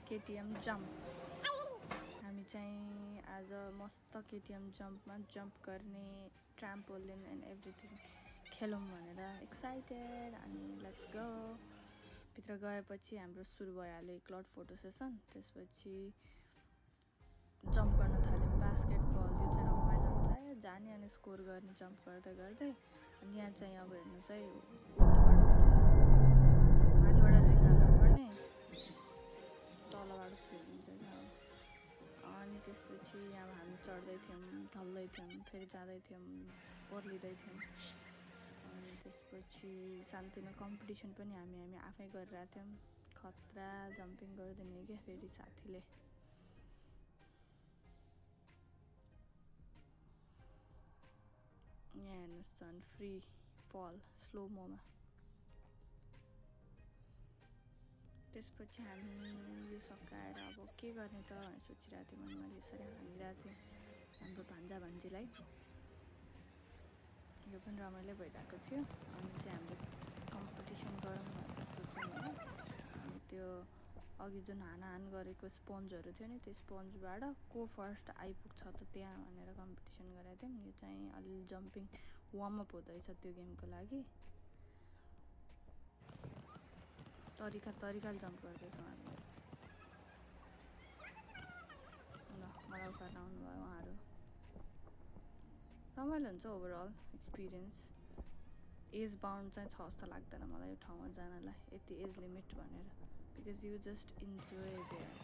KTM jump. हामी चाहिँ आज मस्त केटीएम जम्पमा जम्प गर्ने ट्राम्पोलिन एन्ड एभ्रिथिङ खेलौँ भनेर एक्साइटेड। अनि लेट्स गो। भित्र गएपछि हाम्रो सुरु भइहाल्यो क्लाउड फोटो सेसन। त्यसपछि जम्प गर्न थाल्यौँ। बास्केटबल यो चाहिँ रमाइलो हुन्छ जाने अनि स्कोर गर्ने जम्प गर्दै गर्दै। अनि यहाँ चाहिँ अब हेर्नुहोस् है उल्टोबाट हुन्छ माथिबाट रिङ हाल्नुपर्ने तलबाट छिर्नुहुन्छ। अनि त्यसपछि अब हामी चढ्दै थियौँ ढल्दै थियौँ फेरि जाँदै थियौँ ओर्लिँदै थियौँ। अनि त्यसपछि सानोतिनो कम्पिटिसन पनि हामी आफै गरिरहेको थियौँ। खतरा जम्पिङ गरिदिने क्या फेरि साथीले। यहाँ हेर्नुहोस् झन् फ्री फल स्लोमोमा। त्यसपछि हामी यो सकाएर अब के गर्ने त भनेर सोचिरहेको थिएँ। मैले यसरी हानिरहेको थिएँ हाम्रो भान्जा भान्जीलाई। यो पनि रमाइलो भइरहेको थियो। अनि चाहिँ हामीले कम्पिटिसन गरौँ भनेर सोच्यौँ होइन। अनि त्यो अघि जुन हानाहान गरेको स्पन्जहरू थियो नि त्यो स्पन्जबाट को फर्स्ट आइपुग्छ त त्यहाँ भनेर कम्पिटिसन गरेको थियौँ। यो चाहिँ अलिअलि जम्पिङ वार्मअप हुँदैछ त्यो गेमको लागि। तरिकाले जम्प गर्दैछौँ हामी। ल मलाई उतार्न आउनुभयो उहाँहरू। रमाइलो हुन्छ ओभरअल एक्सपिरियन्स। एज बााउन्ड चाहिँ छ जस्तो लाग्दैन मलाई यो ठाउँमा जानलाई यति एज लिमिट भनेर। Because you just enjoy there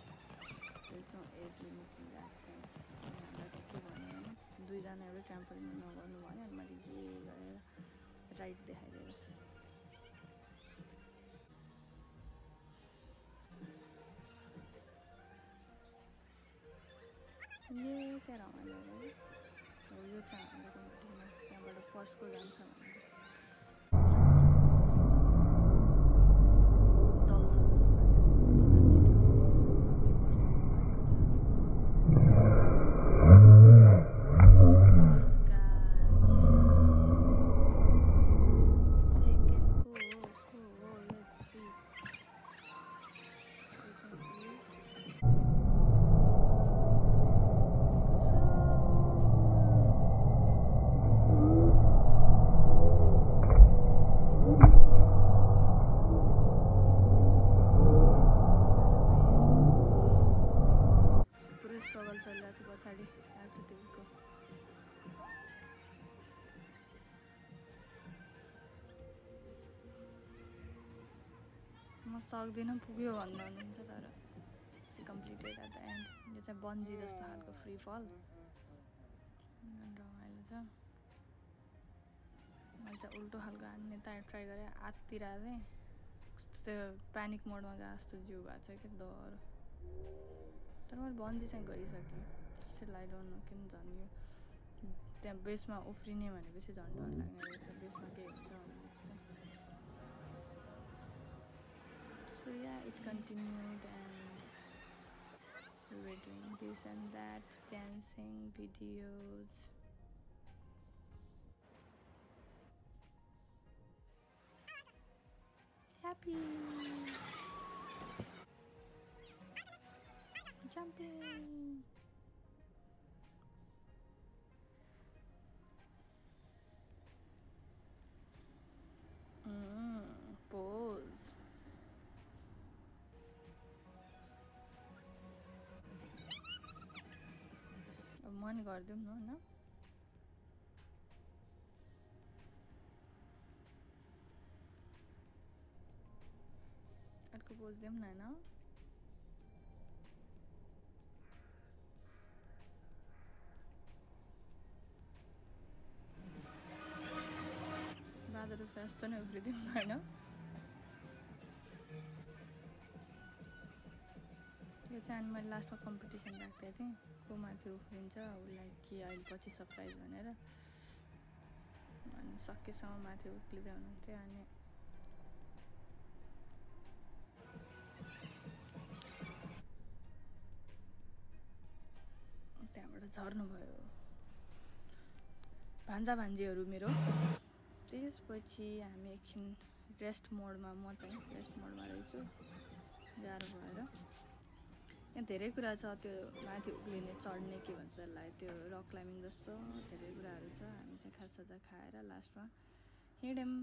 is no age limit in that thing. अनि हामीलाई त के भन्यो भने दुईजना एउटै ट्राम्पोलिनमा नगर्नु भन्यो। अनि मैले के गरेर राइड देखाइदिएर ये क्या रमाइलो हो। यो चाहिँ हाम्रो कम्पिटिसनमा त्यहाँबाट फर्स्टको जान्छ भनेर पछाडि आकृतिको म सक्दिनँ पुग्यो भन्दा हुनुहुन्छ। तर see completed at the end. यो चाहिँ बन्जी जस्तो खालको फ्री फल रमाइलो छ। मैले चाहिँ उल्टो खालको हान्ने ट्राई गरेँ आत्तिरहेको थिएँ। कस्तो त्यो प्यानिक मोडमा गएको जस्तो जिउ भएको छ कि डर। तर मैले बन्जी चाहिँ गरिसकेँ। स्टिल आई डोन्ट नो किन झन् यो त्यहाँ बेसमा उफ्रिने भनेपछि झन् डर लाग्ने रहेछ। बेसमा के हुन्छ भनेपछि चाहिँ। So yeah, it continued and we were doing this and that, dancing videos. Happy jumping. Pose. अब मन गरिदिउँ न होइन। अर्को पोज दिउँ न होइन। बादल जस्तो नै उफ्रिदिउँ न होइन। यो चाहिँ अनि मैले लास्टमा कम्पिटिसन राखेको थिएँ को माथि उफ्रिन्छ उसलाई के अहिले पछि सरप्राइज भनेर। अनि सकेसम्म माथि उक्लिँदै हुनुहुन्थ्यो। अनि त्यहाँबाट झर्नुभयो भान्जा भान्जीहरू मेरो। त्यसपछि हामी एकछिन रेस्ट मोडमा म चाहिँ रेस्ट मोडमा रहेछु गाह्रो भएर। यहाँ धेरै कुरा छ त्यो माथि उक्लिने चढ्ने के भन्छ त्यसलाई त्यो रक क्लाइम्बिङ जस्तो धेरै कुराहरू छ हामी चाहिँ खाजासाजा खाएर लास्टमा हिँड्यौँ